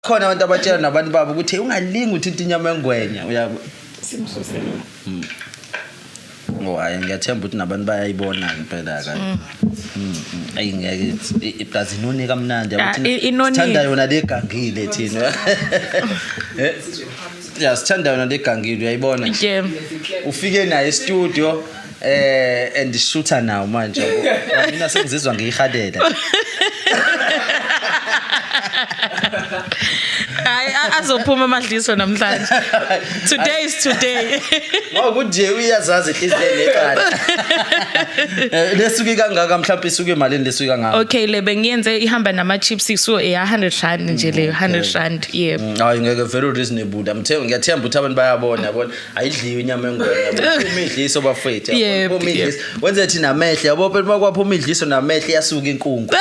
Khona abantu abatshela nabantu babo ukuthi ungalingi uthinta inyama engwenya, uyabo. Simsuse lo. Oh, hayi, ngiyathemba ukuthi nabantu bayayibona impela ka. Ayi ngeke, iplazi inoni kamnandi, yabo. Ah, Thina inonile. sithanda yona legangile thina. Ya, sithanda yona legangile, uyayibona. Yeah. Ufike naye e-studio and shooter now manje, yabo. Mina sengizizwa ngiyihalela. Hayi, azophuma amadliso namhlanje. Today is today. Ngoba nje uyazazi inhliziyo necala. Lesuke kangaka, mhlawumbe isuke emalini lesuke kangaka? Okay, le bengiyenze ihamba nama chips, so eya R100 nje le, R100, yebo. Hayi ngeke, very reasonable. I'm telling, ngiyathemba ukuthi abantu bayabona, yabona, ayidliwe inyama engwenya, yabo. Phuma idliso bafethu, yabo. Phuma idliso. Wenze thina amehlo, yabo, phela makwapha idliso namehlo iyasuka inkungu.